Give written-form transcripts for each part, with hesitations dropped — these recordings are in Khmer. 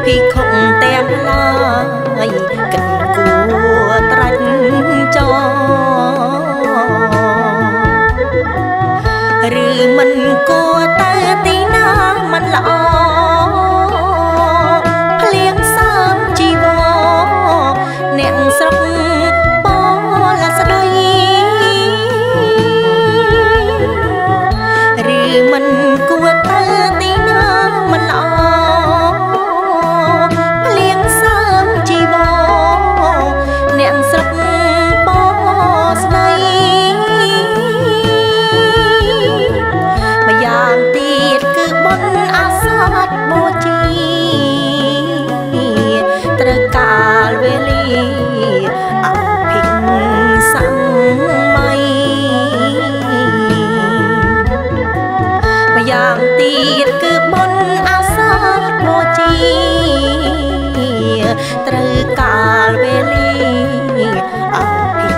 ភិក្ខុទាំងឡាយគិតគួត្រាច់ចោឬមិនគួរទៅទីណាមិនល្អភ្លៀងសើមជីវរអ្នកស្រុកពលស្ដីឬមិនគួរទៅទីណាមិនល្អភ្លៀងសើមជីវរអ្នកស្រុកពលស្ដីម្យ៉ាងទៀតគឺបុណ្យអាសាឍបូជាត្រូវកាលវេលាអភិសម័យម្យ៉ាងទៀតគឺបុណ្យអាសាឍបូជាត្រូវកាលវេលាអភិ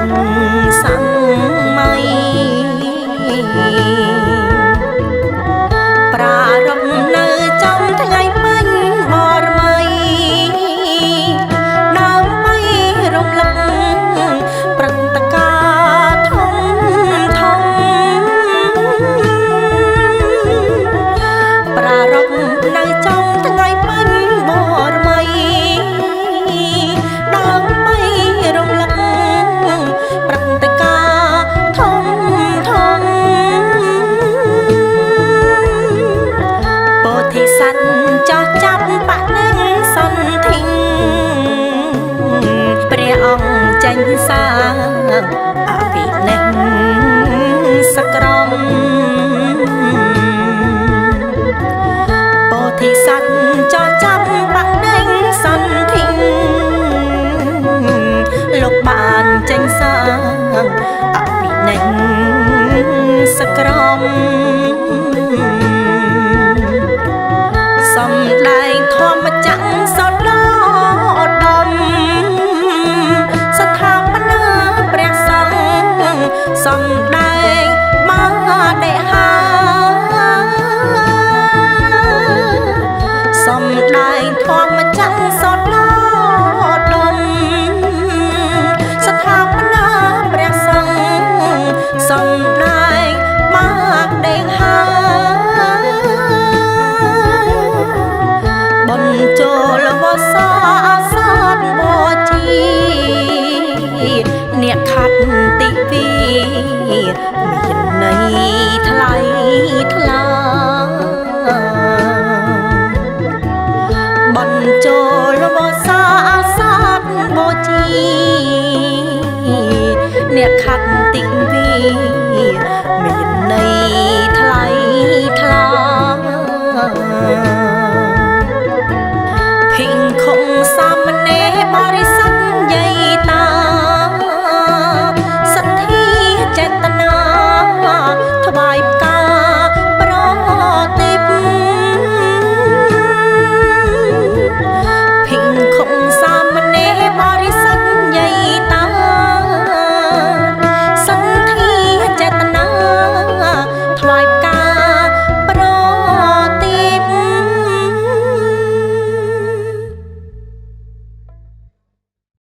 សម័យប្រារព្ធនៅចំថ្ងៃពេញបរមីដើម្បីរំលឹកព្រឹត្តិការណ៍ធំធំប្រារព្ធនៅចំថ្ងៃពេញបរមីដើម្បីរំលឹកព្រឹត្តិការណ៍ធំធំ ពោធិសត្វចោះចាប់បដិសន្ធិព្រះអង្គចេញសាងអភិនិស្សក្រមពោធិសត្វចោះចាប់បដិសន្ធិលោកបានចេញសាងអភិនិស្សក្រមសំដែងធម្មចក្រសដោឧត្តមស្ថាបនាព្រះសង្ឃសំដែងមកដេហាសំដែងធម្មចក្រសដោឧត្តមស្ថាបនាព្រះសង្ឃសំដែងមកដេហា បុណ្យចូលវសាអាសាទបូជាអ្នកខត្តតិវីមានន័យថ្លៃថ្លាបុណ្យចូលវសាអាសាទបូជាអ្នកខត្ត